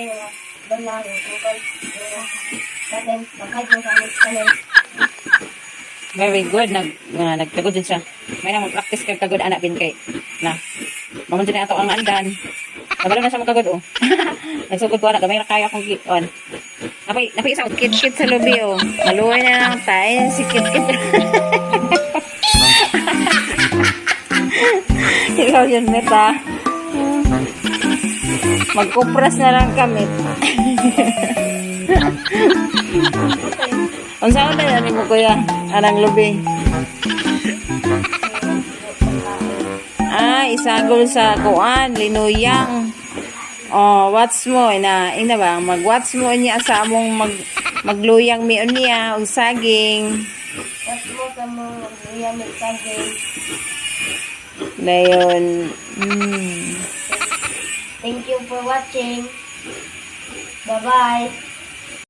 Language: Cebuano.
nga doon na ang natin mag-like mo sa aming channel. Very good. Nagkagod din siya. May na mag-practice kag kagod anak bin kay na. Mamon din ato ang andan. Nabalo na siya magkagod oh. Nagsugod ko anak gamay ra kaya akong on. Napay isa kit kit sa lubi oh. Maluoy na lang tayo si kit kit. Ikaw yun, Meta. Magkupras na lang kami. Unsa man na mo, kuya? Anang lubi. Ah, isagol sa kuan, linuyang. Oh, watch mo ina, ina ba? Mag-watch mo niya sa among magluyang mi unya og saging. Watch mo sa mga magluyang may saging. Dayon. Thank you for watching. Bye-bye.